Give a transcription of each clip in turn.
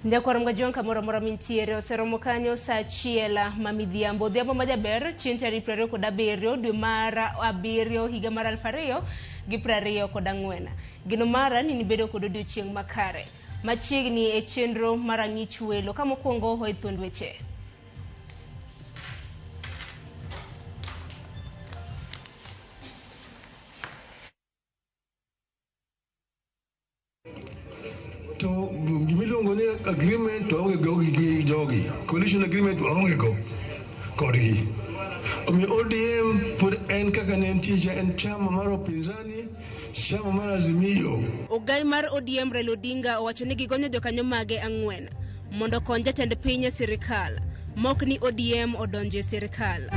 Nyakwar Mgajwang' kamoro amora mintiere oseromo kanyo saa achiel ma midhiambo. Odhiambo majaber chieng' tarik 27 dwe mar 7 higa mar 2024. Geno mara ni nibedo kod odiochieng' makare. Machiegni e chenro mar ang'ich welo ka mokwongo oidh thuond weche. To gimiluongo ni agreement to onge go gi jogi, coalition agreement onge go kodgi. Omiyo ODM pod en kaka ne entie cha, en chama mar upinzani, chama mar Azimio. Ogai mar ODM Raila Odinga owacho ni gigonyo jokanyo mage 4 mondo okony jatend piny e sirikal, mok ni ODM odonjo e sirikal.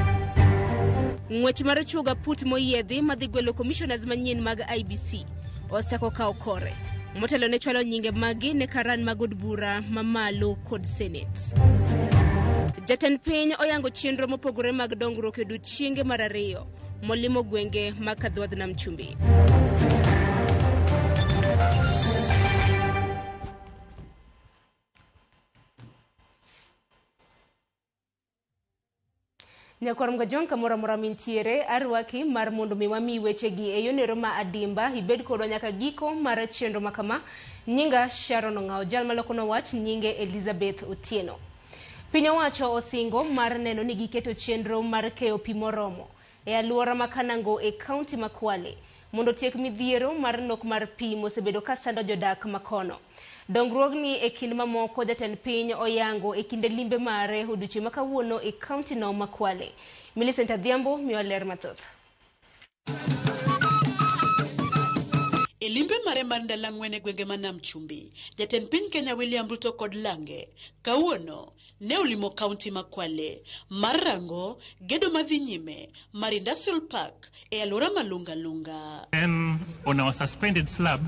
Ng'wech mar chuoga put moyiedhi madhi gwelo commissioners manyien mag IEBC osechako kawo kore. Motelo ne chwalo nyinge magi ne karan mag od bura mamalo kod Senate. Jatend piny oyango chenro mopogore mag dongruok e odiechienge mar 2 molimo gwenge mag Kadhwadh Nam Chumbi. Nyakwar Mgajwang' kamoro amora mintiere, arwaki mar mondo mi wami wechegi e yonero ma adimba, ibed kodwa nyaka giko mar chenro ma kama. Nyinga Sharon Ong'awo, jal malokono wach nyinge Elizabeth Otieno. Piny owacho osingo mar neno ni giketo chenro mar keyo pi moromo e alwora ma Kanango e kaunti ma Kwale mondo otiek midhiero mar nok mar pi mosebedo ka sando jodak makono. Dongruogni e kind mamoko jatend piny oyango e kinde limbe mare odiochieng' ma kawuono e kaunti no ma Kwale. Millicent Adhiambo miyo ler mathoth. E limbe mare mar ndalo 4 e gwenge ma Nam Chumbi, jatend piny Kenya William Ruto kod lange kawuono ne olimo kaunti ma Kwale mar rango gedo madhi nyime mar Industrial Park e alwora ma Lunga Lunga. Then on our suspended slab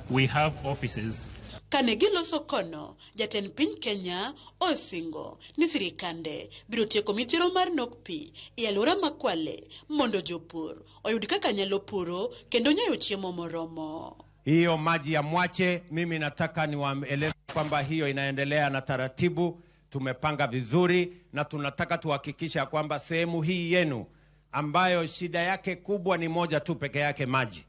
we have offices. Kane giloso kono, jatend piny Kenya osingo ni sirikande biro tieko midhiero mar nok pi e alwora ma Kwale mondo jopur oyud kaka nyalo puro kendo nyayo chiemo moromo. Hiyo maji ya Mwache, mimi nataka niwaeleze kwamba hiyo inaendelea na taratibu, tumepanga vizuri na tunataka tuhakikisha kwamba sehemu hii yenu ambayo shida yake kubwa ni moja tu peke yake, maji.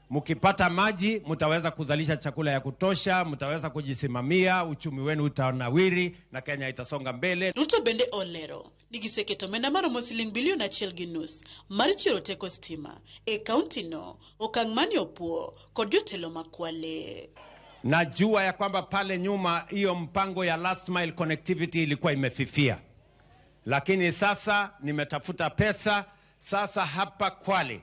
Mkipata maji mtaweza kuzalisha chakula ya kutosha, mtaweza kujisimamia, uchumi wenu utanawiri na Kenya itasonga mbele. Ruto bende olero ni giseketo omenda maromo siling bilion 1.5 mar chiero teko stima e kaunti no, okang' mane opuo kod jotelo ma Kwale. Najua ya kwamba pale nyuma hiyo mpango ya last mile connectivity ilikuwa imefifia, lakini sasa nimetafuta pesa. Sasa hapa Kwale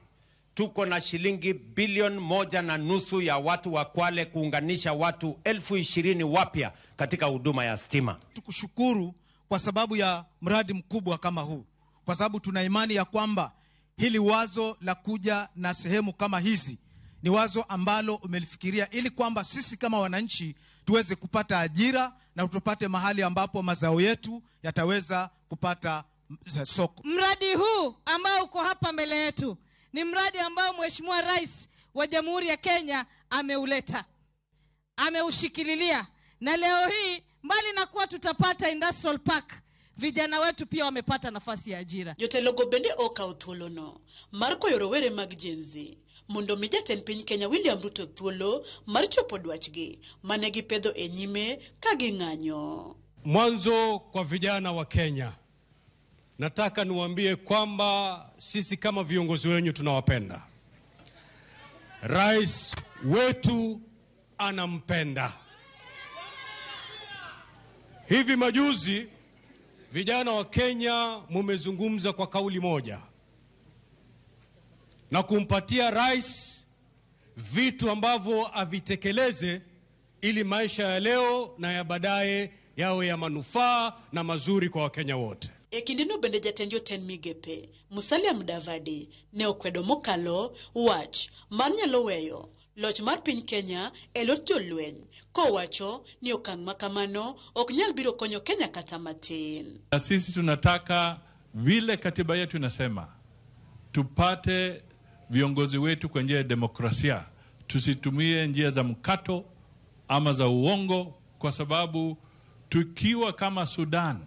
tuko na shilingi bilioni 1.5 ya watu wa Kwale kuunganisha watu 20,000 wapya katika huduma ya stima. Tukushukuru kwa sababu ya mradi mkubwa kama huu, kwa sababu tuna imani ya kwamba hili wazo la kuja na sehemu kama hizi ni wazo ambalo umelifikiria ili kwamba sisi kama wananchi tuweze kupata ajira na tupate mahali ambapo mazao yetu yataweza kupata soko. Mradi huu ambao uko hapa mbele yetu ni mradi ambao Mheshimiwa Rais wa Jamhuri ya Kenya ameuleta, ameushikililia, na leo hii mbali na kuwa tutapata industrial park, vijana wetu pia wamepata nafasi ya ajira. Jotelo go bende okawo thuolono mar kwayo rowere mag Gen Z mondo mi jatend piny Kenya William Ruto thuolo mar chopo dwachgi mane gipedho e nyime ka ging'anyo. Mwanzo kwa vijana wa Kenya, nataka niwaambie kwamba sisi kama viongozi wenyu tunawapenda. Rais wetu anampenda. Hivi majuzi vijana wa Kenya mumezungumza kwa kauli moja na kumpatia rais vitu ambavyo avitekeleze ili maisha ya leo na ya baadaye yawe ya manufaa na mazuri kwa Wakenya wote. E kindeno bende jatend jotend migepe Musalia Mudavadi ne okwedo mokalo wach mar nyalo weyo loch mar piny Kenya e lwet jolweny, kowacho ni okang' ma kamano ok nyal biro konyo Kenya kata matin. Na sisi tunataka vile katiba yetu inasema tupate viongozi wetu kwa njia ya demokrasia, tusitumie njia za mkato ama za uongo, kwa sababu Tukiwa kama Sudan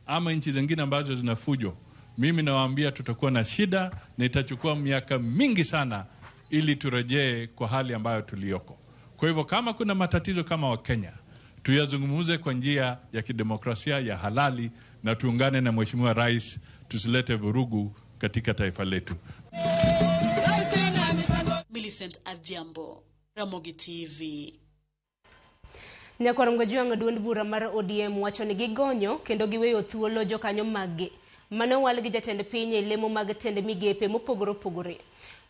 ama nchi zingine ambazo zina fujo, mimi nawaambia tutakuwa na shida na itachukua miaka mingi sana ili turejee kwa hali ambayo tuliyoko. Kwa hivyo kama kuna matatizo kama Wakenya, tuyazungumze kwa njia ya kidemokrasia ya halali na tuungane na Mheshimiwa Rais, tusilete vurugu katika taifa letu. Millicent Adhiambo, Ramogi TV. Nyakwar Mgajwang' duond bura mar ODM wacho ni gigonyo kendo giweyo thuolo jokanyo maggi mane owal gi jatend piny e lemo mag tend migepe mopogore opogore.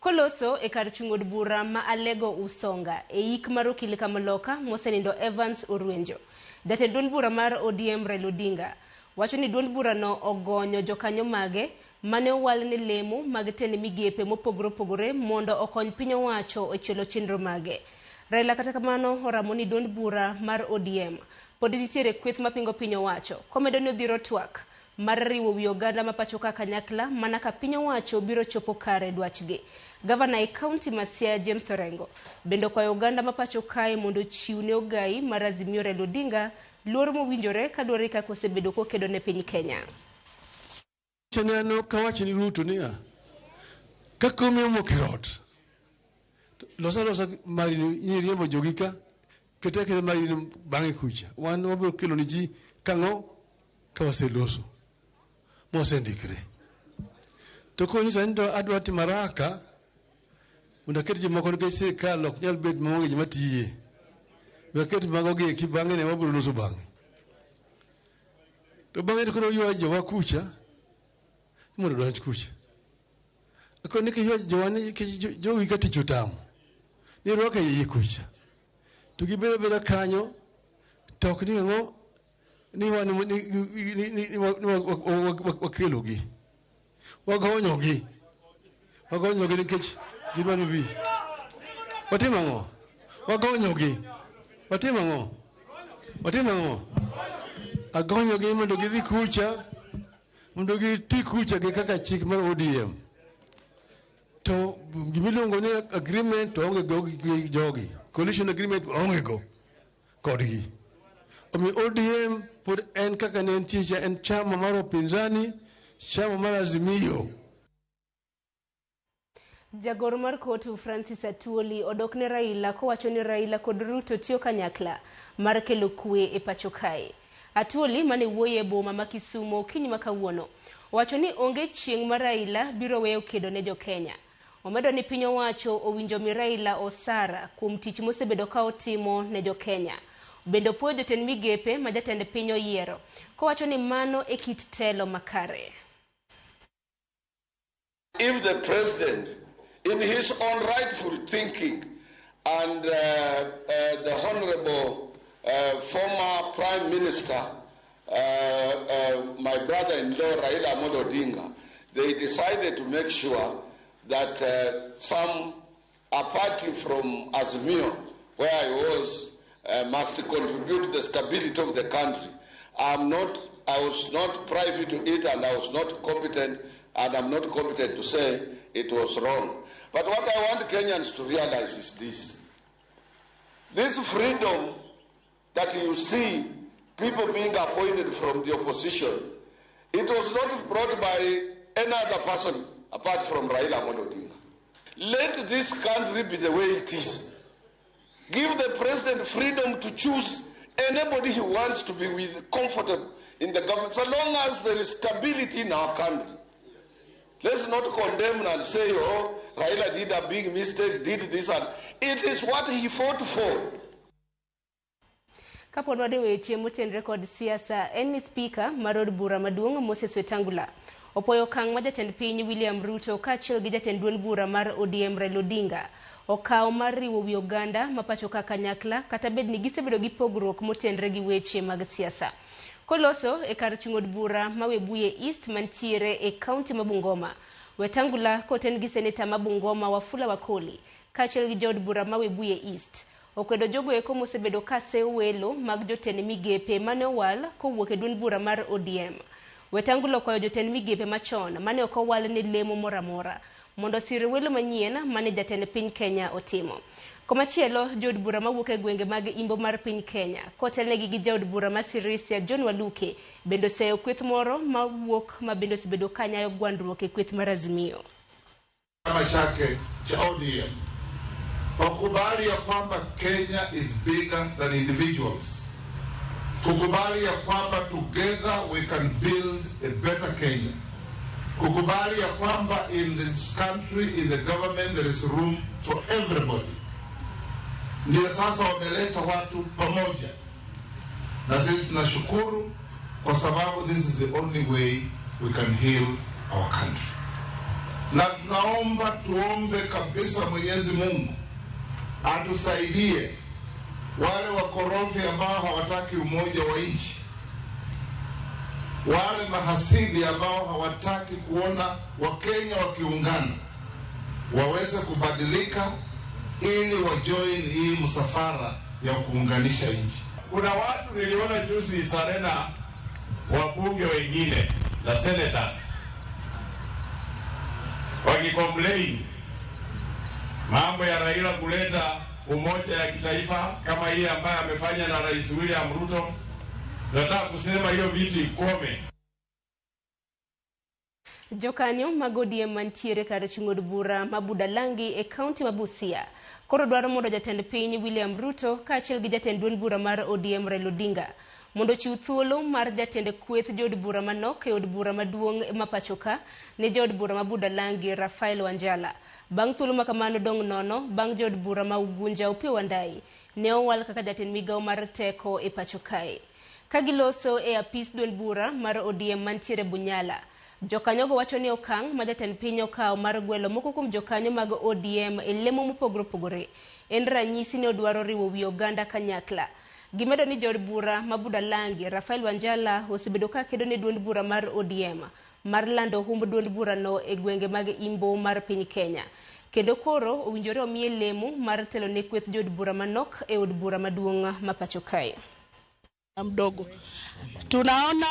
Koloso e kar chung' od bura ma Alego Usonga e yik mar okil Kamaloka mosenindo Evans Orwenjo. Jatend duond bura mar ODM Raila Odinga wacho ni duond burano ogonyo jokanyo mage mane owal ne lemo mag tend migepe mopogore opogore mondo okony piny owacho e chulo chenro mage. Raila kata kamano oramo ni duond bura mar ODM pod nitiere kweth mapingo piny owacho komedo ni odhiro twak mar riwo wi oganda ma pacho ka kanyakla mana ka piny owacho biro chopo kare dwachgi. Gavana e kaunti ma Siaya James Orengo bende okwayo oganda ma pacho kae mondo ochiw ne ogai mar Azimio Raila Odinga luor mowinjore kaluwore gi kaka osebedo kokedo ne piny Kenya. Chaneno kawacho ni Ruto niya, kaka omiyo mok e ot, losa losa mari ni riembo jogi ka, kete aketa mari ni bang'e kucha. Wan wabiro kelo ni ji kang'o ka waseloso mosendikre. To konyisa ni to adwa timo haraka mondo aket jomoko nikech sirikal ok nyal bet maonge joma tiye. We aket mago gi eki bang'e ne wabiro loso bang'e. To bang'e to koro ywa jowa kucha mondo odonj kucha. Akoni kiywa jowa ni jogi ka tich otamo. Ni rwako e iye kucha. To gibedo abeda kanyo to ok ni ang'o ni wan ni wakelogi. Wagonyogi. Wagonyogi nikech gidwa ni bi. Watimo ang'o? Wagonyogi. Watimo ang'o? Watimo ang'o? Agonyogi mondo gidhi kucha, mondo giti kucha gi kaka chik mar ODM. To gimiluongo ni agreement to onge go gi jogi. Coalition agreement onge go kodgi. Omiyo ODM pod en kaka ne entie cha, en chama mar upinzani, chama mar Azimio. Jagor mar kotu Francis Atwoli odok ne Raila kowacho ni Raila kod Ruto tiyo kanyakla mar kelo kwe e pacho kae. Atwoli mane wuoyo e boma ma Kisumu okinyi ma kawuono owacho ni onge chieng' ma Raila biro weyo kedo ne jokenya. Omedo ni piny owacho owinjo mi Raila osara kuom tich mosebedo ka otimo ne jokenya. Bende opuoyo jotend migepe ma jatend piny oyiero kowacho ni mano e kit telo makare. If the president, in his own rightful thinking, and the honorable former prime minister, my brother-in-law Raila Amolo Odinga, they decided to make sure that some, a party from Azimio, where I was, must contribute to the stability of the country. I was not privy to it, and I was not competent, and I'm not competent to say it was wrong. But what I want Kenyans to realize is this. This freedom that you see people being appointed from the opposition, it was not brought by any other person apart from Raila Amolo Odinga. Let this country be the way it is. Give the president freedom to choose anybody he wants to be with, comfortable in the government, so long as there is stability in our country. Let's not condemn and say, oh, Raila did a big mistake, did this, and it is what he fought for. Kapod wadhi weche motenre kod siasa, en ni spika mar od bura maduong' Moses Wetangula opoyo okang' ma jatend piny William Ruto kaachiel gi jatend duond bura mar ODM Raila Odinga okawo mar riwo wi oganda ma pacho ka kanyakla kata bed ni gisebedo gi pogruok motenre gi weche mag siasa. Koloso e kar chung' od bura ma Webuye East mantiere e kaunti ma Bungoma, Wetangula koten gi seneta ma Bungoma Wafula Wakoli kaachiel gi jood bura ma Webuye East okwedo jogo eko mosebedo ka seyo welo mag jotend migepe mane owal kowuok e duond bura mar ODM. Wetangula okwayo jotend migepe machon mane ok owal ne lemo moro amora mondo osir welo manyien mane jatend piny Kenya otimo. Komachielo, jood bura mawuok e gwenge mag imbo mar piny Kenya, kotelnegi gi jaod bura ma Sirisia John Waluke, bende oseyo kweth moro mawuok ma bende osebedo kanyayo gwandruok e kweth mar Azimio. Chama chake cha ODM wakubali ya kwamba Kenya is bigger than individuals, kukubali ya kwamba together we can build a better Kenya, kukubali ya kwamba in this country, in the government there is room for everybody. Ndio sasa wameleta watu pamoja, na sisi tunashukuru kwa sababu this is the only way we can heal our country. Na tunaomba tuombe kabisa Mwenyezi Mungu atusaidie wale wakorofi ambao hawataki umoja wa nchi, wale mahasidi ambao hawataki kuona Wakenya wakiungana, waweze kubadilika ili wajoin hii msafara ya kuunganisha nchi. Kuna watu niliona juzi Sarena, wabunge wengine na senators wakicomplain mambo ya Raila kuleta umoja ya kitaifa kama hii ambayo amefanya na Rais William Ruto. Nataka kusema hiyo vitu ikome. Jokanyo mag ODM mantiere kar chung' od bura ma Budalangi e kaunti ma Busia koro dwaro mondo jatend piny William Ruto kaachiel gi jatend duond bura mar ODM Raila Odinga mondo ochiw thuolo mar jatend kweth jood bura manok e od bura maduong' ma pachoka ne jaod bura ma Budalangi Rafael Wanjala. Bang' thuolo ma kamano dong' nono bang' jaod bura ma Ugunja Opiyo Wandayi ne owal kaka jatend migawo mar teko e pacho kae. Ka giloso e apis duond bura mar ODM mantiere Bunyala, jokanyogo wacho ni okang' ma jatend piny okawo mar gwelo moko kuom jokanyo mag ODM e lemo mopogore opogore en ranyisi ni odwaro riwo wi oganda kanyakla. Gimedo ni jaod bura ma Budalangi Rafael Wanjala osebedo ka kedo ne duond bura mar ODM mar lando humb duond burano e gwenge mag imbo mar piny Kenya. Kendo koro owinjore omiye lemo mar telo ne kweth jood bura manok e od bura maduong' ma pacho kae. Mdogo tunaona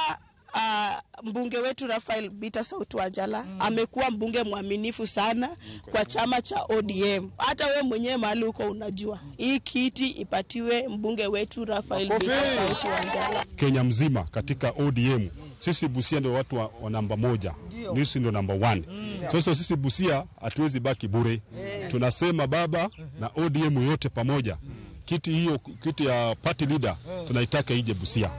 mbunge wetu Rafael Bita Sauti Wanjala amekuwa mbunge mwaminifu sana kwa chama cha ODM. Hata we mwenyewe mahali uko unajua hii kiti ipatiwe mbunge wetu Rafael Bita Sauti Wanjala. Kenya mzima katika ODM sisi Busia ndio watu wa namba moja, sisi ndio namba 1. Sasa sisi Busia hatuwezi baki bure. Tunasema baba na ODM yote pamoja, kiti hiyo, kiti ya party leader tunaitaka ije Busia.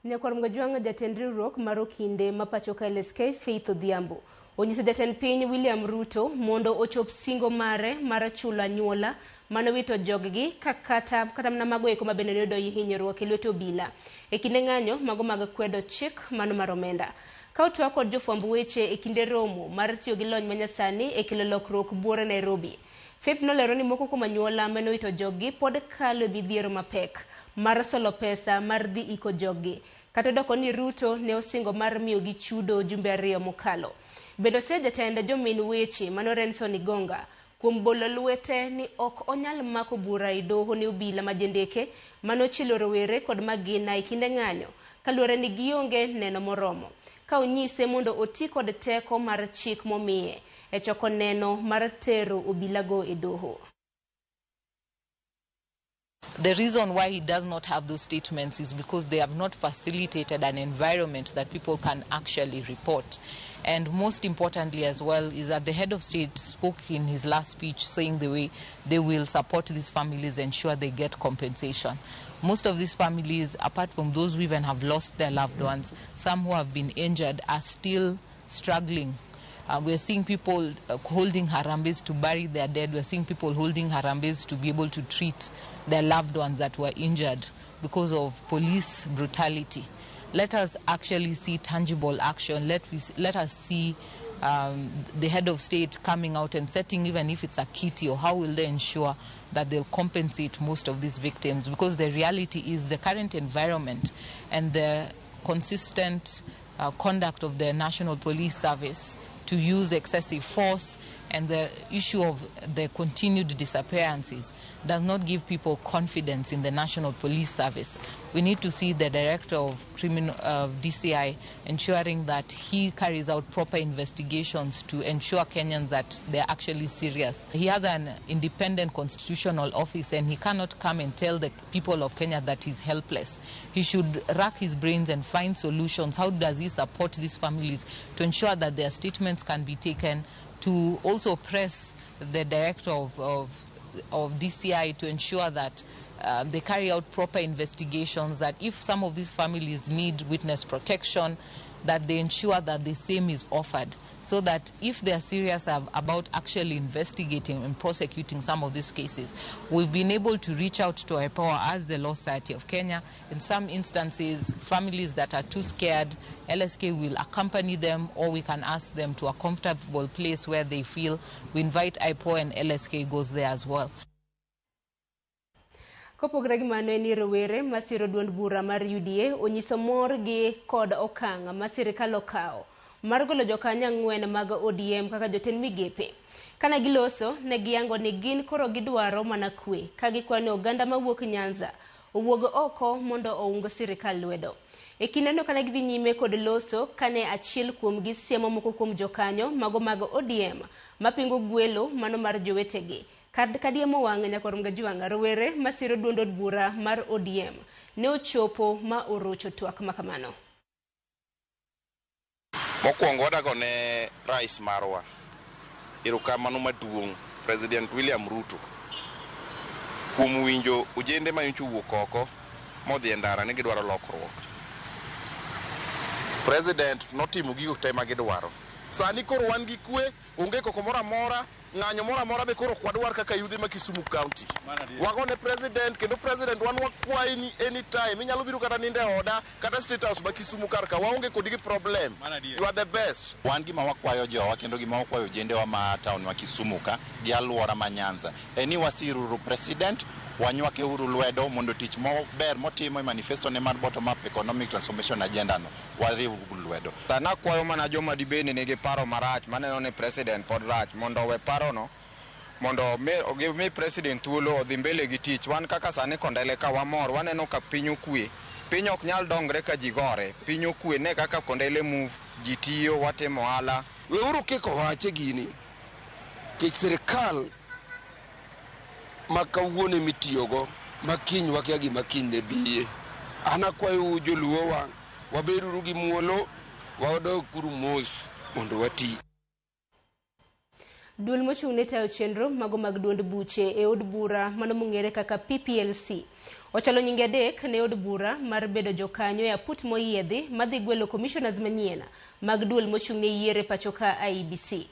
Nyakwar Mgajwang' jatend riwruok mar okinde ma pacho ka LSK Faith Odhiambo onyiso jatend piny William Ruto mondo ochop singo mare mar chulo anyuola manowito joggi kata mana mago eko ma bende noyudo hinyruok e lwet obila e kinde ng'anyo mago mag kwedo chik mano mar omenda. Ka otwak kod jofwamb weche e kinde romo mar tiyo gi lony manyasani e kelo lokruok buore Nairobi, Faith nolero ni moko kuom anyuola manowito joggi pod kalo e midhiero mapek mar solo pesa mar dhi iko joggi, kata doko ni Ruto ne osingo mar miyogi chudo jumbe 2 mokalo. Bende oseyo jatend jomin weche mano Renson Igonga kuom bolo lwete ni ok onyal mako bura e doho ne obila ma jendeke manochielo rowere kod magina e kinde ng'anyo kaluwore ni gionge neno moromo, ka onyise mondo oti kod teko mar chik momiye e choko neno mar tero obilago e doho. The reason why he does not have those statements is because they have not facilitated an environment that people can actually report. And most importantly as well is that the head of state spoke in his last speech saying the way they will support these families, ensure they get compensation. Most of these families, apart from those who even have lost their loved ones, some who have been injured are still struggling. We're seeing people holding harambes to bury their dead. We're seeing people holding harambes to be able to treat their loved ones that were injured because of police brutality. Let us actually see tangible action. Let us see the head of state coming out and setting, even if it's a kitty, or how will they ensure that they'll compensate most of these victims? Because the reality is the current environment and the consistent conduct of the National Police Service to use excessive force And the issue of the continued disappearances does not give people confidence in the National Police Service. We need to see the director of criminal DCI ensuring that he carries out proper investigations to ensure Kenyans that they're actually serious. He has an independent constitutional office and he cannot come and tell the people of Kenya that he's helpless. He should rack his brains and find solutions. How does he support these families to ensure that their statements can be taken, to also press the director of DCI to ensure that they carry out proper investigations, that if some of these families need witness protection, that they ensure that the same is offered, so that if they are serious about actually investigating and prosecuting some of these cases. We've been able to reach out to IPOA as the Law Society of Kenya. In some instances, families that are too scared, LSK will accompany them, or we can ask them to a comfortable place where they feel. We invite IPOA and LSK goes there as well. Kopogore gi mano en ni rowere masiro duond bura mar UDA onyiso mor gi kod okang' ma sirikal okawo mar golo jokanyo 4 mag ODM kaka jotend migepe. Kana giloso ne giyango ni gin koro gidwaro mana kwe ka gikwano oganda mawuok Nyanza owuog oko mondo oung sirikal lwedo. E kindeno kana gidhi nyime kod loso kane achiel kuomgi siemo moko kuom jokanyo mago mag ODM mapingo gwelo mano mar jowetegi. Kadiemo wang' nyakwar Mgajuang' rowere masiro duond od bura mar ODM ne ochopo ma orocho twak makamano. Mokwongo wadago ne rais marwa erokamano maduong' President William Ruto kuom winjo ojende manyocha owuok oko modhi e ndara ni gidwaro lokruok. President notimo gigo te ma gidwaro. Sani koro wan gi kwe, onge koko moro amora, ng'anyo moro amora be koro ok wadwar kaka yudhe ma Kisumu County. Wagone president kendo president wan wakwayi ni anytime inyalo biro kata ninde oda kata State House ma Kisumu kar ka waonge kodi gi problem. You are the best. Wan gima wakwayo jowa kendo gima wakwayo ojendewa ma town ma Kisumu ka gi alwora ma Nyanza en ni wasiruru president, wanywake uru lwedo mondo tich maber motimo e manifesto ne mar bottom up economic transformation agenda no wariw lwedo. Nakwayo mana joma dibed ni nigi paro marach maneno ni president pod rach mondo owe parono mondo mi president thuolo odhi mbele gi tich. Wan kaka sani Kondele ka wamor, waneno ka piny okwe. Piny ok nyal dongre ka ji gore. Piny okwe ne kaka Kondele move, ji tiyo, watimo ohala. Weuru kiko wache gini kech sirikal ma kawuono mitiyogo ma kiny wakia gima kiny ne biye. An akwayou joluowa wabeduru gi muolo, wadog kuru mos mondo wati. Duol mochung' ne tayo chenro mago mag duond buche e od bura mano mong'ere kaka PPLC ochalo nyinge 3 ne od bura mar bedo jokanyo e aput moyiedhi madhi gwelo commissioners manyien mag duol mochung' ne yiero e pacho ka IEBC.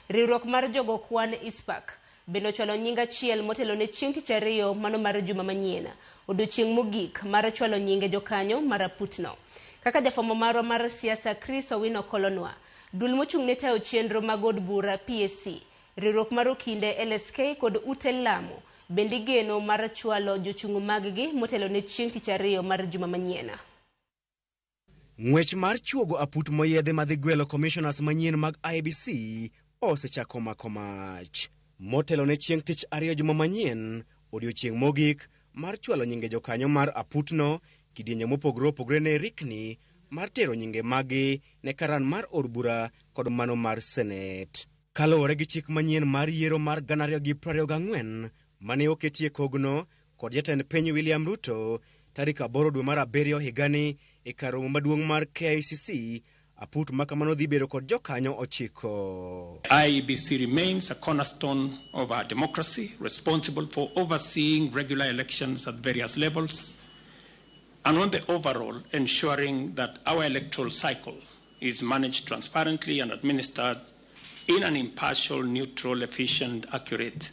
Riwruok mar jogo kwan ISPAC bende ochwalo nying achiel motelo ne chieng' tich ariyo mano mar juma manyien, odiochieng' mogik mar chwalo nyinge jokanyo mar aputno. Kaka jafwambo marwa mar siasa Chris Owino kolonwa, duol mochung' ne tayo chenro mag od bura PSC, riwruok mar okinde LSK kod ute lamo bende igeno mar chwalo jochung' mag-gi motelo ne chieng' tich ariyo mar juma manyien. Ng'wech mar chuogo aput moyiedhi madhi gwelo commissioners manyien mag IEBC osechako mako mach. Motelo ne chieng' tich ariyo juma manyien, odiochieng' mogik mar chwalo nyinge jokanyo mar aputno, kidienje mopogore opogore ne rikni mar tero nyinge magi ne karan mar od bura kod mano mar Senet. Kaluwore gi chik manyien mar yiero mar 2024 mane oketie kogno kod jatend piny William Ruto tarik 8 dwe mar 7 higani e kar romo maduong' mar KICC, aput makamano dhi bedo kod jokanyo 9. IEBC remains a cornerstone of our democracy, responsible for overseeing regular elections at various levels, and on the overall ensuring that our electoral cycle is managed transparently and administered in an impartial, neutral, efficient, accurate,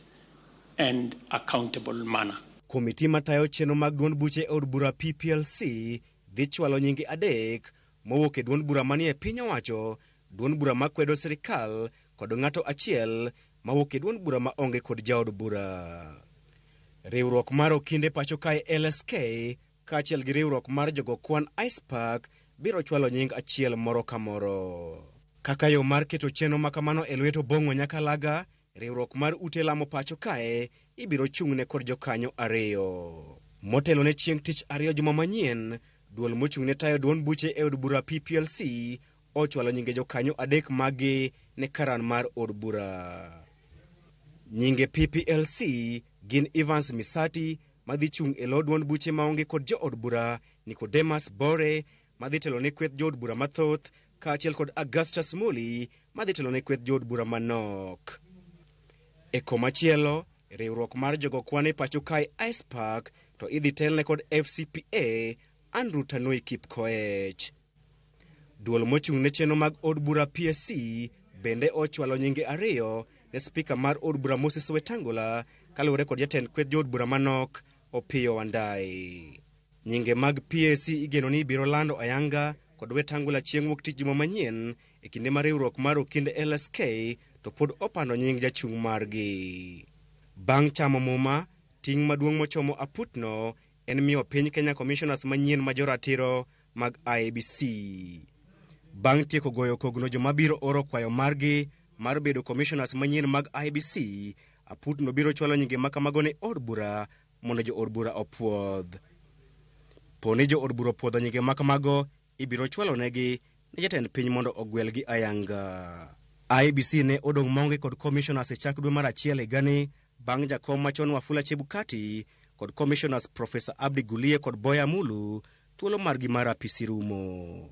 and accountable manner. Komiti matayo chenro mag duond buche e od bura PPLC dhi chwalo nyinge 3 mowuok e duond bura manie piny owacho, duond bura makwedo sirikal kod ng'ato achiel mawuok e duond bura maonge kod jaod bura. Riwruok mar okinde pacho kae LSK kaachiel gi riwruok mar jogo kwan ISPAC biro chwalo nying achiel moro ka moro. Kaka yo mar keto chenro makamano e lwet Obong'o Nyakalaga, Riwruok mar ute lamo pacho kae ibiro chung'ne kod jokanyo 2. Motelo ne chieng' tich ariyo juma manyien, duol mochung'ne tayo duond buche e od bura PPLC ochwalo nyinge jokanyo 3 magi ne karan mar od bura. Nyinge PPLC gin Evans Misati madhi chung' e lo duond buche maonge kod jood bura, Nicodemus Bore madhi telo ne kweth jood bura mathoth, kaachiel kod Augustus Muli madhi telo ne kweth jood bura manok. E komachielo, riwruok mar jogo kwan e pacho kae ICPAK to idhi telne kod FCPA Andrew Tanui Kipkoech. Duol mochung' ne chenro mag od bura PSC bende ochwalo nyinge 2 ne spika mar od bura Moses Wetangula kaluwore kod jatend kweth jood bura manok Opiyo Wandayi. Nyinge mag PSC igeno ni ibiro lando ayanga kod Wetangula chieng' wuok tich juma manyien e kinde ma riwruok mar Okinde LSK to pod opando nying jachung' margi. Bang' chamo muma, ting' maduong' mochomo aputno en miyo piny Kenya Commissioners manyien ma joratiro mag IEBC. Bang' tieko goyo kogno joma biro oro kwayo margi mar bedo commissioners manyien mag IEBC, aputno biro chwalo nyinge ma kamago ne od bura mondo jo od bura opuodh. Po ni jo od bura opuodho nyinge ma kamago, ibiro chwalo negi ne jatend piny mondo ogwelgi ayanga. IEBC ne odong' maonge kod commissioners e chak dwe mar 1 higani bang' jakom machon Wafula Chebukati kod commissioners Professor Abdi Gulie kod Boya Mulu thuolo margi mar apisi rumo.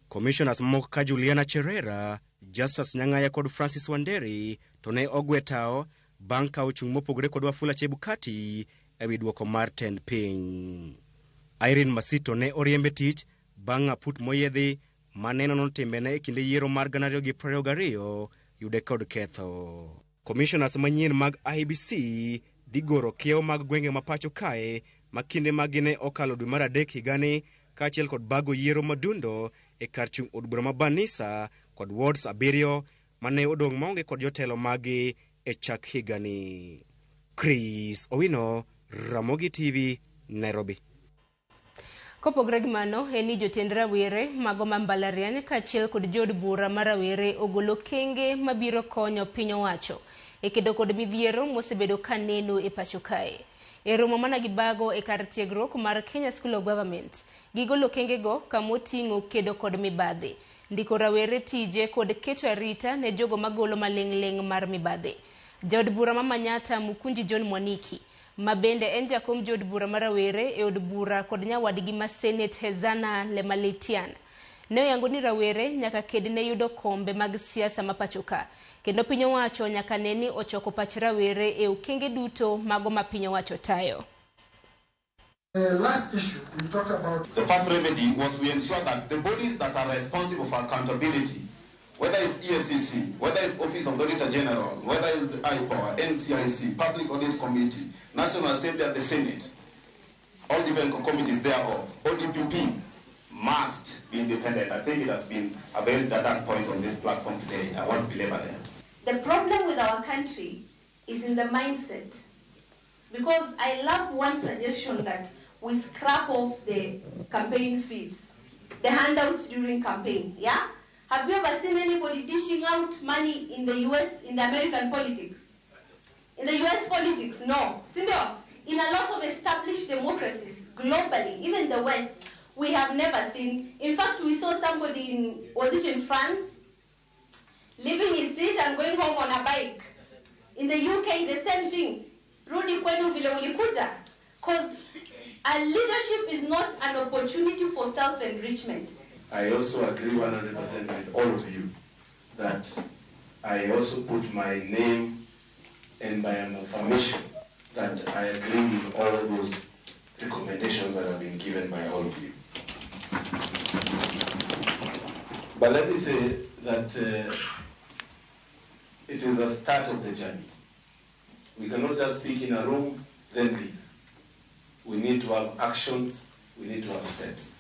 Commissioners moko ka Juliana Cherera, Justus Nyang'aya kod Francis Wanderi to ne ogwe tao bang' kawo chung' mopogore kod Wafula Chebukati ewi duoko mar tend piny. Irene Masito ne oriembe tich bang' aput moyiedhi maneno notimbene e kinde yiero mar 2022 yude kod ketho. Commissioners manyien mag IEBC dhi goro kiewo mag gwenge ma pacho kae ma kinde magi ne okalo dwe mar 3 higani kaachiel kod bago yiero madundo e kar chung' od bura ma Banisa kod wards 7 mane odong' maonge kod jotelo magi e chak higani. Chris Owino, Ramogi TV, Nairobi. Kopogore gi mano, en ni jotend rawere mago ma mbalariany kaachiel kod jood bura mar rawere ogolo kenge mabiro konyo piny owacho e kedo kod midhiero mosebedo ka neno e pacho kae. E romo mana gibago e kar tiegruok mar Kenya School of Government, gigolo kengego kamoting'o kedo kod mibadhi, ndiko rawere tije kod keto arita ne jogo magolo maling'ling' mar mibadhi. Jaod bura ma Manyatta Mukunji John Mwaniki, ma bende en jakom jood bura mar rawere e od bura kod nyawadgi ma Senate Hezana Lemaletian, ne oyango ni rawere nyaka ked ne yudo kombe mag siasa ma pacho ka, kendo piny owacho nyaka ne ni ochoko pach rawere e okenge duto mago ma piny owacho tayo. The last issue we talked about. The first remedy was we ensure that the bodies that are responsible for accountability, whether it's EACC, whether it's Office of the Auditor General, whether it's the IPOA, NCIC, Public Audit Committee, National Assembly and the Senate, all different committees thereof, ODPP must be independent. I think it has been a very dark point on this platform today. I won't belabor there. The problem with our country is in the mindset. Because I love one suggestion that we scrap off the campaign fees, the handouts during campaign, yeah? Have you ever seen anybody dishing out money in the US, in the American politics? In the US politics, no. Sindo, in a lot of established democracies globally, even the West, we have never seen. In fact, we saw somebody in, was it in France, leaving his seat and going home on a bike. In the UK, the same thing. Rudi kwenu vile ulikuja. Because a leadership is not an opportunity for self-enrichment. I also agree 100% with all of you that I also put my name and my affirmation that I agree with all those recommendations that have been given by all of you. But let me say that it is a start of the journey. We cannot just speak in a room, then leave. We need to have actions, we need to have steps.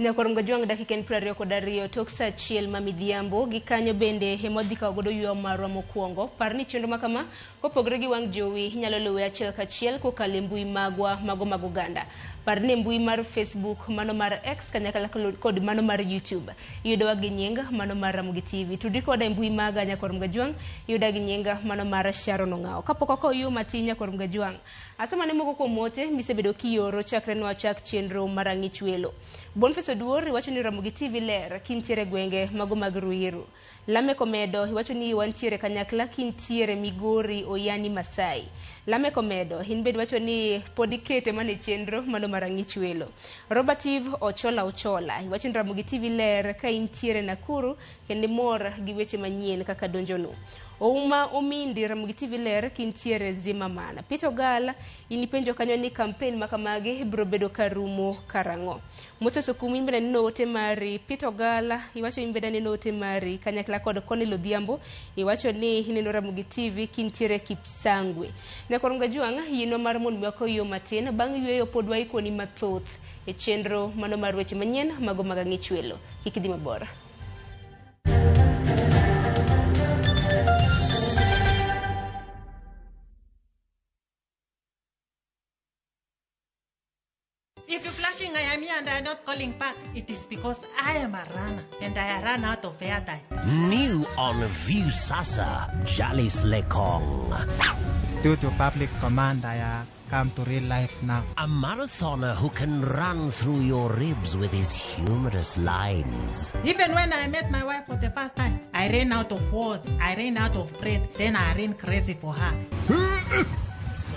Nyakorom Gajwang' dakika en 22 tok saa 1 ma midhiambo. Gikanyo bende ema wadhi kawo godo yweyo marwa mokwongo. Par ni chenro makama kopogore gi wang' jowi inyalo luwe achiel kachiel kokalo e mbui magwa mago mag oganda. Par ni mbui mar Facebook, mano mar X kanyakla kod mano mar YouTube. Iyudowa gi nying mano mar Ramogi TV. Tudri koda e mbui maga Nyakorom Gajwang', iyuda gi nying mano mar Sharon Ong'awo. Kapok wakawo yweyo matin Nyakorom Gajwang', asemane moko kuom ote misebedo kioro chakre nwachak chenro mar Ang'ich Welo. Boniface Oduor iwacho ni Ramogi TV ler kintiere gwenge mago mag Ruiru. Lamek Omedo iwacho ni wantiere kanyakla kintiere Migori Oyani Masai. Lamek Omedo in bende iwacho ni pod ikete mana e chenro mano mar Ang'ich Welo. Robert Eve Ochola Ochola iwacho ni Ramogi TV ler ka intiere Nakuru kendo imor gi weche manyien kaka donjonu. Ouma Omindi Ramogi TV ler kintiere Zimmerman. Peter Ogal in ipenjo kanyo ni campaign makamagi biro bedo karumo karang'o. Moses Okumu in bende aneno ote mari. Peter Ogal iwacho in bende aneno ote mari kanyakla kod Cornel Odhiambo iwacho ni ineno Ramogi TV kintiere Kipsangwe. Nyakwar Gajwang' yienwa mar mondo mi wakaw yo matin bang' yweyo pod waikoni mathoth e chenro mano mar weche manyien mago mag Ang'ich Welo. Kik idhi mabor. If you're flashing, I am here and I am not calling back. It is because I am a runner and I run out of airtime. New on Viusasa, Jalis Lekong. Due to public command, I come to real life now. A marathoner who can run through your ribs with his humorous lines. Even when I met my wife for the first time, I ran out of words, I ran out of breath, then I ran crazy for her.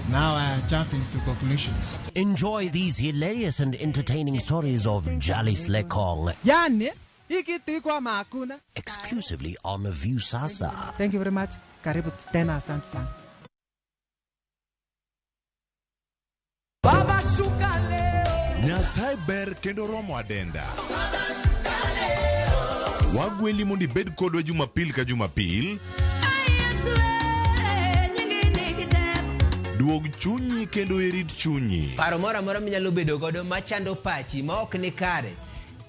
Now I am jumping to conclusions. Enjoy these hilarious and entertaining stories of Jalis Lekong. Yani, hakuna. Exclusively on Viusasa. Thank you very much. Karibu tena, asante sana. Baba shuka leo. Nyasaye ber kendo romo adenda. Wagweli mondo ibed kodwa Jumapil ka Jumapil. Duog chunyi kendo irit chunyi. Paro moro amora minyalo bedo godo machando pachi ma ok ni kare,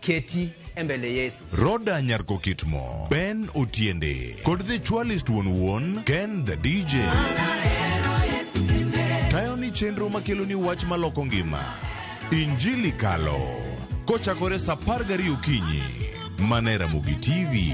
keti e mbele Yesu. Roda Nyarko Kitmo, Ben Otiende, kod The Chwalist wuon wuon, Ken the DJ. Tayo ni chenro makelo ni wach maloko ngima. Injili Kalo. Kochakore saa 12 okinyi. Mana e Ramogi TV.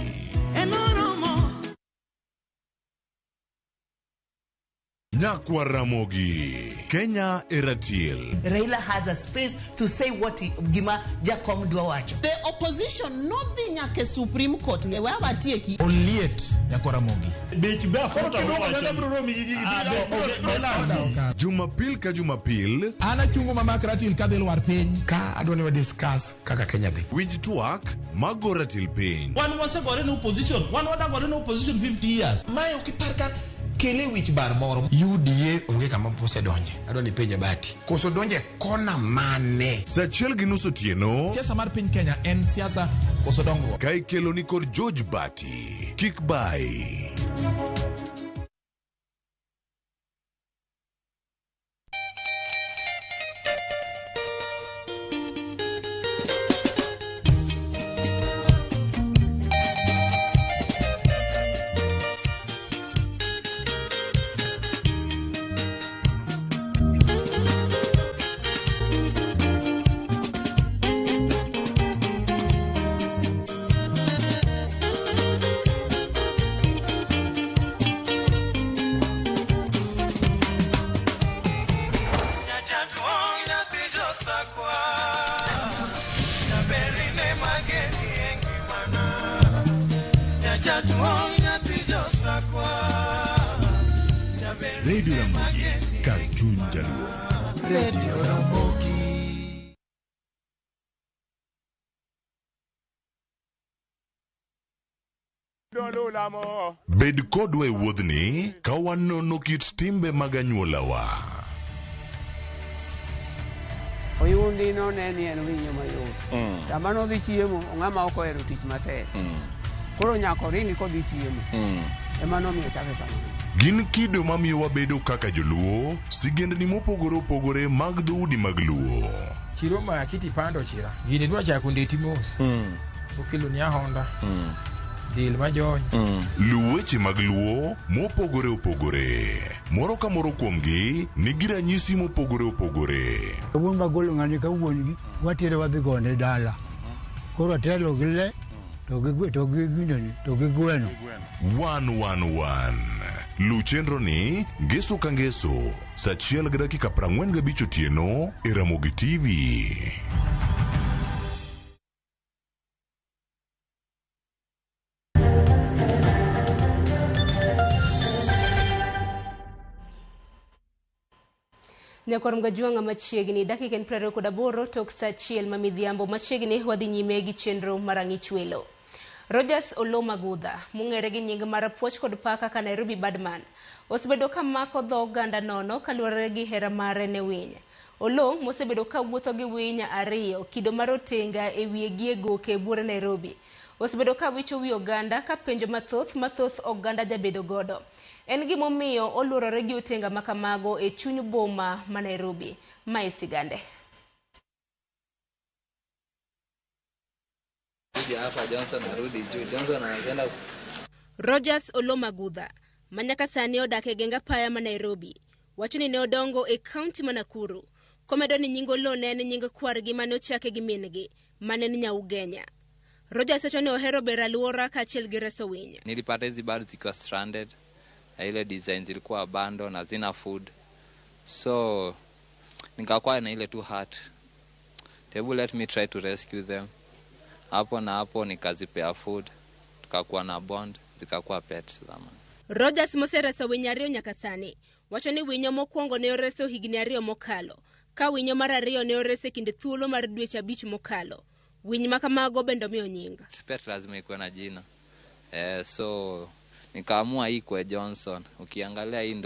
Nyakwa Ramogi, Kenya e ratil. Raila has a space to say what he, gima Jakom dwa wacho. The opposition nodhi nyaka Supreme Court e we watieki. Oliet nyakwa Ramogi. Bech be Jumapil ka Jumapil. An achungo mamak ratil kadhi lwar piny. Ka adwa ni wa discuss kaka Kenya dhi. Winj twak mago ratil piny. Wan wasegore ne opposition, wan wadagore ne opposition 50 years. Mae ok ipar ka kele wich bar moro. UDA onge kama osedonje. Adwa ni penje Bati. Koso donje kona mane? Saa 1:30 otieno. Siasa mar piny Kenya en siasa koso dongruok. Ka ikelo ni kod George Bati. Kik bai. Radio Ramogi, kar chuny jaluo. Radio Ramogi. Bed kodwa e wuodhni ka wanono kit timbe mag anyuolawa. Oyundi no ne ni en winyo mayot. Sama nodhi chiemo, ng'ama ok ohero tich matek. Koro nyaka oringi kodhi chiemo. Ema nomiyo chake kamano. Gin kido mamiyo wabedo kaka joluo, sigendni mopogore opogore mag dhoudi mag luo. Chiro maki tipando chira. Gini dwa chako ndeti mos. Okelo ni ahonda. Del majony. Luw weche mag Luo mopogore opogore. Moro ka moro kuomgi nigi ranyisi mopogore opogore. Wuon magolo ng'ani ka wuon gi watere wadhi gone dala. Koro atelo gi le to gi to gi ginene to gi gweno. 111. Luw chenro ni ngeso ka ngeso saa 1:45 otieno e Ramogi TV. Nyakwar Mgajuanga machiegni dakika en 28 tok saa 1 ma midhiambo machiegni wadhi nyime gi chenro mar ang'ich welo. Rogers Oloo Magudha mong'ere gi nying mar puoch kod pak kaka Nairobi Birdman osebedo ka mako dho oganda nono kaluwore gi hera mare ne winy. Oloo mosebedo ka wuotho gi winy ariyo kido mar otenga e wiye gi e goke buore Nairobi osebedo ka wicho wi oganda ka penjo mathoth oganda jabedo godo. En gimomiyo oluorore gi otenga makamago e chuny boma ma Nairobi. Mae sigande. Rogers Oloo Magudha manyaka sani odak e geng apaya ma Nairobi wacho ni ne odongo e kaunti ma Nakuru komedo ni nying Oloo ne en nying kwargi mane ochake gi min-gi mane en Nyaugenya. Rogers wacho ni ohero bero alwora kaachiel gi reso winy. Nilipata hizi birds zikiwa stranded, ile design zilikuwa abandoned, hazina food, so nikakuwa na ile tu heart, hebu let me try to rescue them. Hapo na hapo nikazipea food, tukakuwa na bond, zikakuwa pets zamani. Rogers mosereso winy ariyo nyaka sani wacho ni winyo mokwongo ne oreso higni 2 mokalo ka winyo mar ariyo ne oreso e kind thuolo mar dweche 5 mokalo. Winy makamago bende omiyo nying. Pet lazima ikuwe na jina. So nikaamua hii kwa Johnson. Ukiangalia hii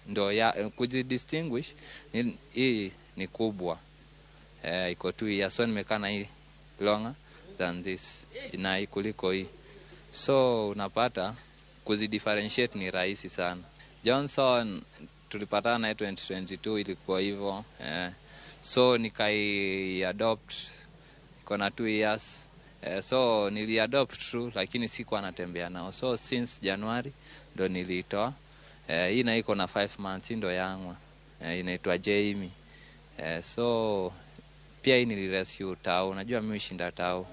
ndo ya kujidistinguish hii ni kubwa. Iko tu ya so nimekaa na hii longer than this na hii kuliko hii. So unapata kuzidifferentiate ni rahisi sana. Johnson tulipatana naye 2022 ilikuwa hivyo. So nikai adopt iko na 2 years. So niliadopt true lakini sikuwa natembea nao. So since January ndo niliitoa. Hii na iko na 5 months ndo yangwa. Inaitwa Jamie. So pia hii nilirescue tao. Unajua mimi hushinda tao.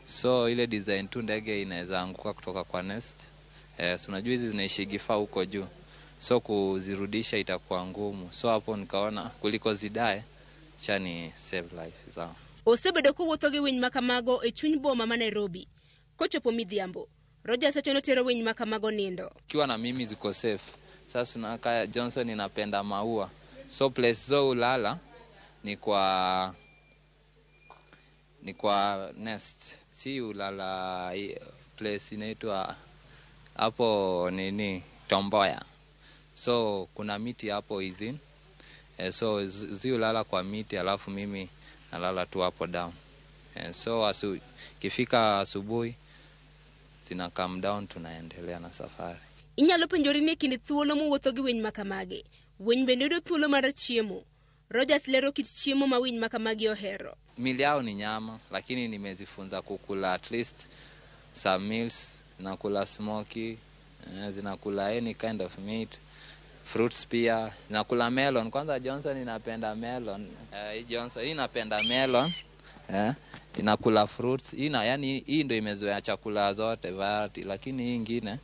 So ile design tu ndege inaweza anguka kutoka kwa nest. So unajua hizi zinaishi gifaa huko juu. So kuzirudisha itakuwa ngumu. So hapo nikaona kuliko zidae cha ni save life zao. Osebedo kowuotho gi winy makamago e chuny boma ma Nairobi. Kochopo midhiambo, Rogers wacho ni otero winy makamago nindo. Kiwa na mimi ziko safe. Sasa unakaa Johnson inapenda maua. So place zo ulala ni kwa nest. Si ulala place inaitwa hapo nini Tomboya. So kuna miti hapo within. So zi ulala kwa miti alafu mimi nalala tu hapo down. So kifika asubuhi zina calm down tunaendelea na safari. Inyalo penjori ni kind thuolo mowuotho gi winy makamagi. Winy bende yudo thuolo mar chiemo. Rogers lero kit chiemo ma winy makamagi ohero. Mili yao ni nyama lakini nimezifunza kukula at least some meals. Zinakula smoky, zinakula any kind of meat. Fruits pia, zinakula melon. Kwanza Johnson inapenda melon. Johnson inapenda melon. Inakula fruits. Ina yani hii ndio imezoea chakula zote variety, lakini hii nyingine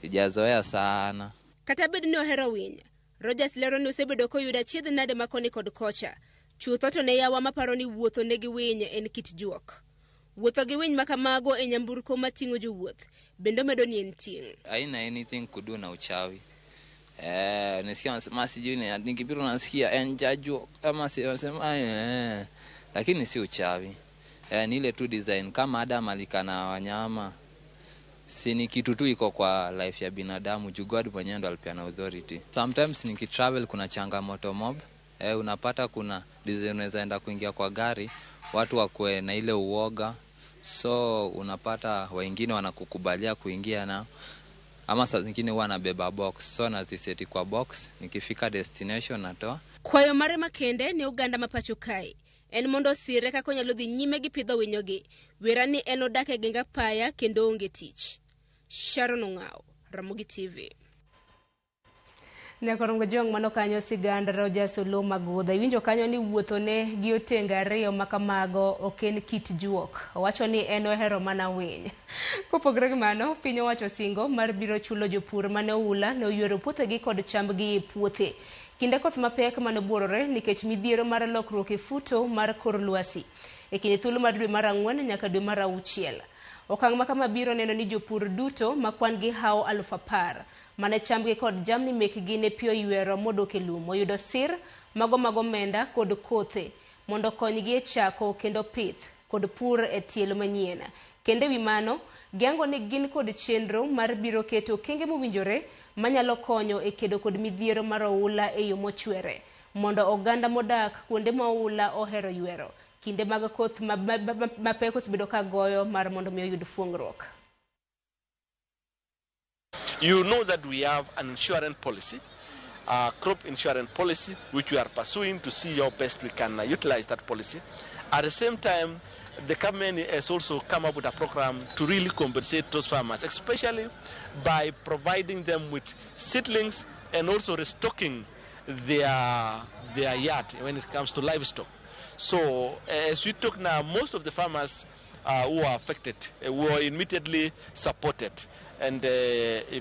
ijazoea sana. Kata bed ni ohero winy, Rogers lero ni osebedo koyudo achiedh nade ma koni kod kocha. Chutho to ne yawa maparo ni wuotho negi winy en kit juok. Wuotho gi winy makamago e nyamburko mating'o jowuoth bende omedo ni en ting'. Haina anything kudu na uchawi. Nisikia wanasema sijui nikipita nasikia enja juok kama si wanasema lakini si uchawi. Ni ile tu design kama Adam alikana wanyama. Si ni kitu tu iko kwa life ya binadamu juu God mwenyewe ndo alipeana authority. Sometimes nikitravel kuna changamoto mob. Unapata kuna design unaweza enda kuingia kwa gari watu wakue na ile uoga. So unapata wengine wanakukubalia kuingia nao. Ama saa zingine huwa nabeba box. So naziseti kwa box, nikifika destination natoa. Kwayo mare makende ne oganda ma pacho kae en mondo osire kaka onyalo dhi nyime gi pidho winyogi. Wera ni en odak e geng apaya kendo onge tich. Sharon Ong'aw, Ramogi TV. Nyakorongo Jong mano kanyo sigand Rogers Oloo Magodha. Iwinjo kanyo ni wuothone gi otenge ariyo makamago ok en kit juok. Owacho ni en ohero mana winy. Kopogore gi mano, piny owacho singo mar biro chulo jopur mane oula ne oywero puothegi kod chambgi e puothe. Kinde koth mapek mane obuorore nikech midhiero mar lokruok e futo mar kor lwasi. E kinde thuolo mar dwe mar 4 nyaka dwe mar 6. Okang' ma kama biro neno ni jopur duto ma kwan gi hawo 10,000 mane chambgi kod jamni mekgi ne pi oywero modok e lum oyudo sir mago mag omenda kod kothe mondo konygi e chako kendo pith kod pur e tielo manyien. Kendo ewi mano, giango ni gin kod chenro mar biro keto okenge mowinjore manyalo konyo e kedo kod midhiero mar oula e yo mochwere mondo oganda modak kuonde ma oula ohero ywero kinde mag koth mapek osebedo ka goyo mar mondo mi oyud fuong'ruok. You know that we have an insurance policy, a crop insurance policy, which we are pursuing to see how best we can utilize that policy. At the same time, the government has also come up with a program to really compensate those farmers, especially by providing them with seedlings and also restocking their yard when it comes to livestock. So as we talk now, most of the farmers who are affected were immediately supported, and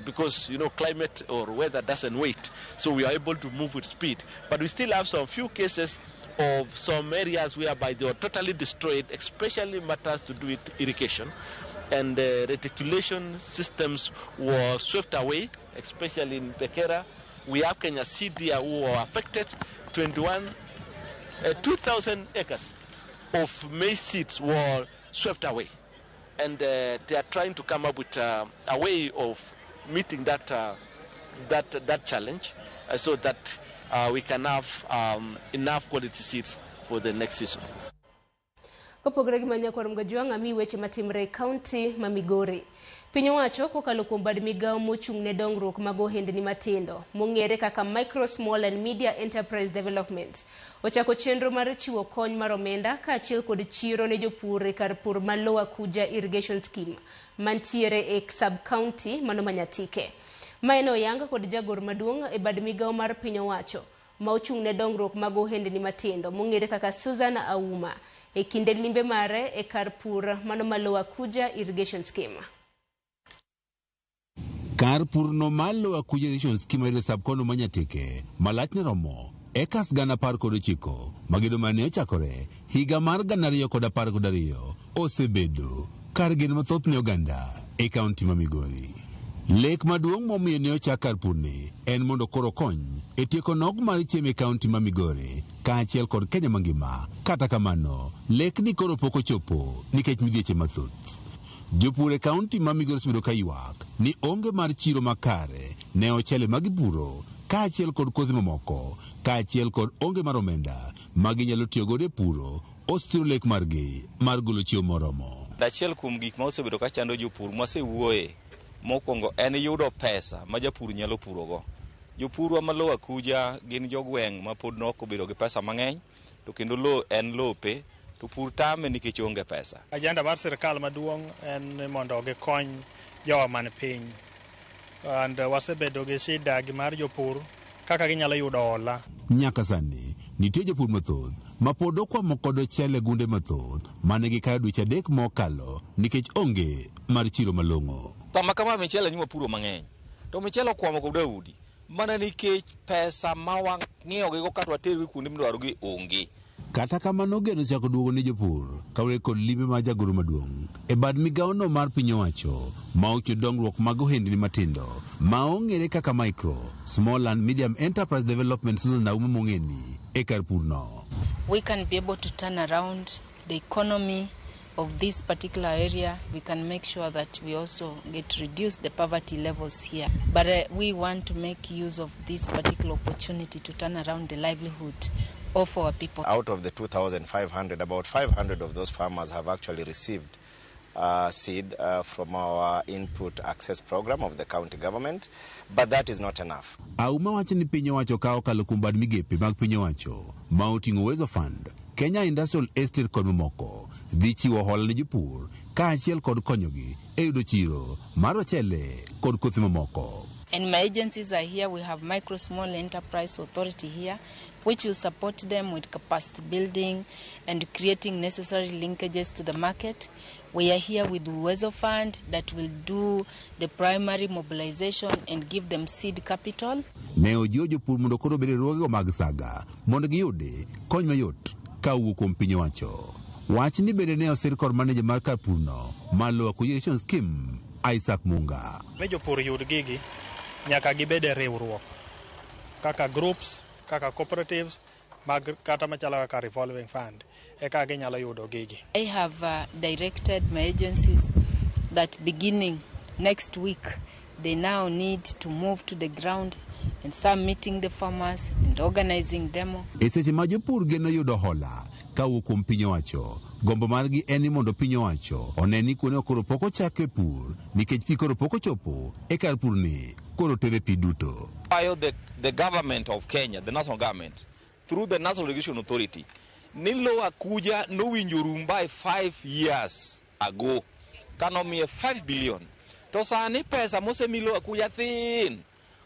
because you know climate or weather doesn't wait, so we are able to move with speed. But we still have some few cases of some areas whereby they were totally destroyed, especially matters to do with irrigation, and reticulation systems were swept away, especially in Bekera. We have Kenya Sidia who were affected. 2,000 acres of maize seeds were swept away, and they are trying to come up with a way of meeting that that challenge, so that we can have enough quality seeds for the next season. Kopogore gi manya kod Mgajwang' ami weche matimre e kaunti ma Migori. Piny owacho kokalo kuom bad migawo mochung' ne dongruok mag ohendni matindo mong'ere kaka Micro, Small and Media Enterprise Development ochako chenro mar chiwo kony mar omenda kaachiel kod chiro ne jopur e kar pur ma Lower Kuja Irrigation Scheme mantiere e sub-county mano ma Nyatike. Mae ne oyang kod jagor maduong' e bad migawo mar piny owacho ma ochung' ne dongruok mag ohendni matindo mong'ere kaka Susan Auma e kinde limbe mare e kar pur mano ma Lower Kuja Irrigation Scheme. Kar pur no mar Lower Kuja Irrigation Scheme e sub-county ma Nyatike malachne romo ekas 119 magedo mane ochakore higa mar 2012 osebedo kar geno mathoth ne oganda e kaunti ma Migori. Lek maduong' momiyo ne ochak kar purni en mondo koro kony e tieko nok mar chiemo e kaunti ma Migori kaachiel kod Kenya mangima. Kata kamano, lekni koro pok ochopo nikech midhieche mathoth. Jopur e kaunti ma Migori osebedo ka ywak ni onge mar chiro makare ne ochele ma gipuro kaachiel kod kodhi mamoko kaachiel kod onge mar omenda ma ginyalo tiyo godo e puro osethiro lek margi mar golo chiemo moromo. Achiel kuom gik ma osebedo ka chando jopur mwasewuoye mokwongo en yudo pesa ma japur nyalo purogo. Jopurwa ma Lower Kuja gin jogweng' ma pod nok obedo gi pesa mang'eny, to kendo lo en lope, to pur tame nikech onge pesa. Agenda mar sirkal maduong' en mondo gikony jowa man piny. And wasebedo gi shida gi mar jopur kaka ginyalo yudo hola. Nyaka sani nitie jopur mathoth ma pod okwamo kod ochele gunde mathoth mane gikayo dweche 3 mokalo nikech onge mar chiro malong'o. Sama kama michele nyuma puro mang'eny, to michele okwamo kod Daudi mana nikech pesa ma wang'iewogigo kata watergi kuonde midwarogi onge. Kata kamano geno ochako duogo ne jopur kaluwore kod limbe mar jagoro maduong' e bad migawono mar piny owacho ma ochiwo dongruok mag ohendni matindo ma ong'ere kaka Micro, Small and Medium Enterprise Development Susan Auma mong'eni e kar purno. We can be able to turn around the economy of this particular area. We can make sure that we also get reduce the poverty levels here. But we want to make use of this particular opportunity to turn around the livelihood of our people. Out of the 2,500, about 500 of those farmers have actually received seed from our input access program of the county government, but that is not enough. Auma wacho ni piny owacho ka okalo kuom bad migepe mag piny owacho ma oting'o Uwezo Fund, Kenya Industrial Estate kod mamoko dhi chiwo hola ne jopur kaachiel kod konyogi e yudo chiro mar ochele kod kothe mamoko. And my agencies are here. We have Micro Small Enterprise Authority here, which will support them with capacity building and creating necessary linkages to the market. We are here with Uwezo Fund that will do the primary mobilization and give them seed capital. Ne ojiwo jopur mondo koro obed e riwruogego mag saga mondo giyudi kony mayot ka owuok kuom piny owacho. Wachni bende ne osir kod maneja mar kar purno mar Lower Kuja Irrigation Scheme, Isaac Munga. Mi jopur yud gigi, nyaka gibed e riwruok kaka groups, kaka cooperatives, mag kata machalo kaka revolving fund, eka ginyalo yudo gigi. I have directed my agencies that beginning next week, they now need to move to the ground and start meeting the farmers and organizing demo. E seche ma jopur geno yudo hola kawuok kuom piny owacho, gombo margi en ni mondo piny owacho one ni kuonde koro pok ochak e pur nikech pi koro pok ochopo e kar pur ni koro tere pi duto. Kwayo the government of Kenya, the national government, through the National Irrigation Authority, ni Lower Kuja nowinjo rum by 5 years ago, kanomiye 5 billion. To sani pesa mosemi Lower Kuja thin,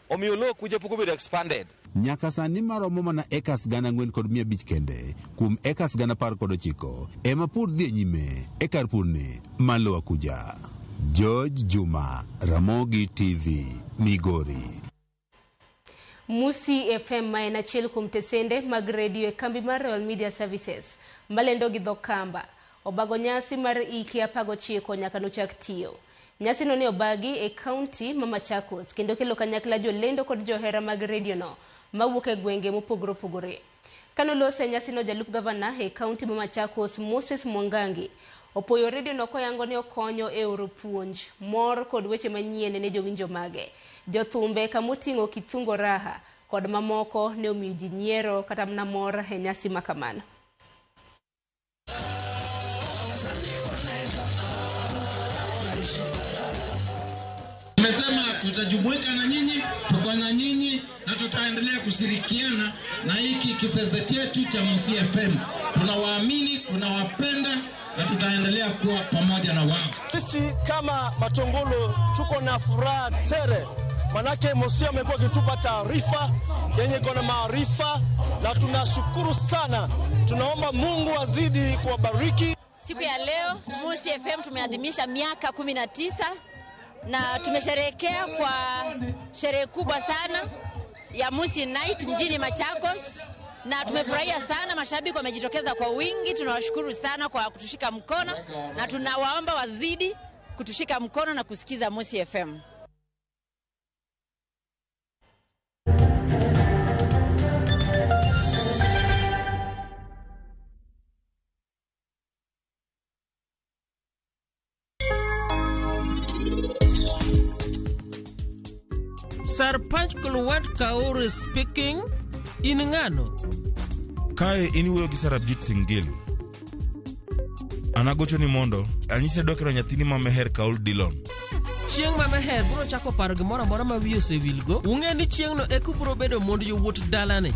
omiyo Lower Kuja pok obedo expanded. Nyaka sani maromo mana acres 4,500 kende kuom acres 19,000 ema pur dhi e nyime e kar purni mar Lower Kuja. George Juma, Ramogi TV, Migori. Musi FM ma en achiel kuom tesende mag redio e kambi mar Royal Media Services malendo gi dho Kamba obago nyasi mar hike 19 nyaka nochak tiyo. Nyasino ne obagi e kaunti ma Machakos kendo kelo kanyakla jolendo kod johera mag redio no mawuok e gwenge mopogore opogore. Kanolose nyasino, jalup gavana e kaunti ma Machakos Moses Mwangangi opoyo redio no koyango ni okonyo e oro puonj, mor kod weche manyien ne jowinjo mage. Jothumbe kamoting'o Kithungo Raha kod mamoko ne omiyo ji nyiero kata mana mor e nyasi ma kamano. Tumesema tutajumuika na nyinyi, tuko na nyinyi na tutaendelea kushirikiana na hiki kisasa chetu cha Musi FM. Tunawaamini, tunawapenda na tutaendelea kuwa pamoja na wao. Sisi kama Matongolo tuko na furaha tele, manake Musi amekuwa akitupa taarifa yenye iko na maarifa na tunashukuru sana. Tunaomba Mungu azidi kuwabariki. Siku ya leo Musi FM tumeadhimisha miaka 19 na tumesherehekea kwa sherehe kubwa sana ya Musi Night mjini Machakos, na tumefurahia sana, mashabiki wamejitokeza kwa wingi. Tunawashukuru sana kwa kutushika mkono na tunawaomba wazidi kutushika mkono na kusikiza Musi FM. Sarpanch Kulwant Kaur speaking in ng'ano. Kae in iwuoyo gi Sarabjit Singh Gill. An agochoni mondo anyisi adwa kelo nyathini ma Meher Kaul Dillon. Chieng' ma Meher biro chako paro gimoro amora ma wiye osewilgo, ung'e ni chieng'no eka ubiro bedo mond yowuot dalani.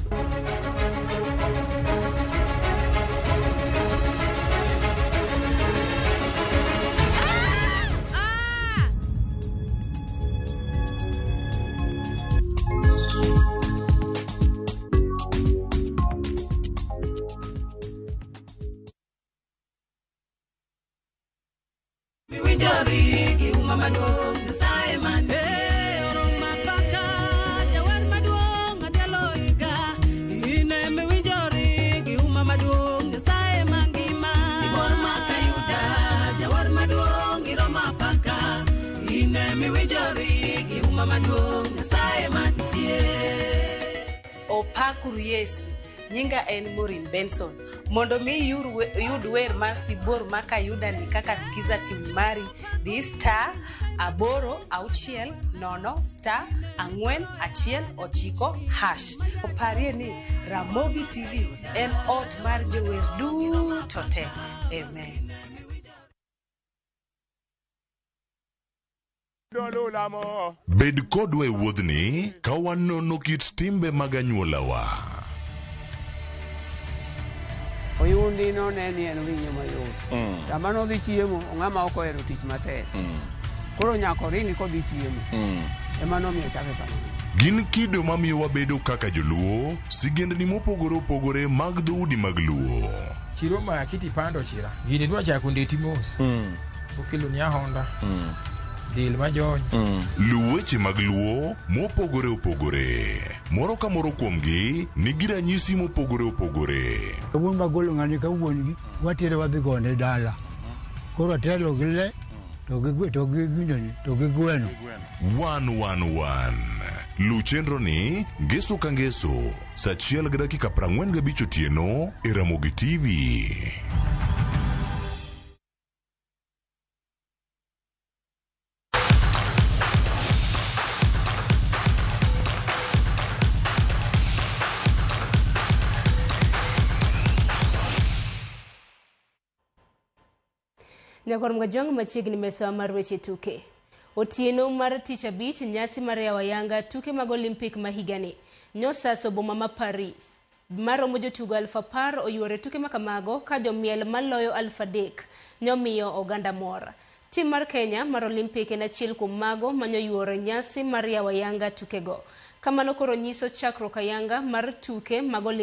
Opakuru Yesu, nyinga en Maureen Benson. Mondo mi iyud wer mar Sibuor ma Kayuda ni kaka skiza tim mari di star 8 6 0 star 4 1 9 hash. Oparie ni Ramogi TV en ot mar jower duto te. Amen. Bed kodwa e wuodhni ka wanono kit timbe mag anyuolawa. Oyundi none ni en winyo mayot. Sama nodhi chiemo, ng'ama ok ohero tich matek. Koro nyaka oringi kodhi chiemo. Ema nomiyo ochake kamano. Gin kido mamiyo wabedo kaka joluo, sigendni mopogore opogore mag dhoudi mag luo. Chiro maki tipando chira. Gini dwa chako ndeti mos. Okelo ni ahonda. Del majony. Luw weche mag luo mopogore opogore. Moro ka moro kuomgi nigi ranyisi mopogore opogore. Wuon magolo ng'ani ka wuon gi watere wadhi gone dala. Koro atelo gi le to gi to gi ginene to gi gweno. 111. Luw chenro ni ngeso ka ngeso saa achiel gi dakika 45 otieno e Ramogi TV. Nyakwar Mgajwang' machiegni mesa mar weche tuke. Otieno mar tich abich nyasi mar yawo ayanga tuke mag Olimpik ma higani nyosaso boma ma Paris. Maromo jotugo 10,000 oyuore tuke makamago ka jomiel maloyo 3,000 nyomiyo oganda mor. Tim mar Kenya mar Olimpik en achiel kuom mago manyoyuoro nyasi mar yawo ayanga tukego. Kamano koro nyiso chakruok ayanga mar tuke mag Olimpik.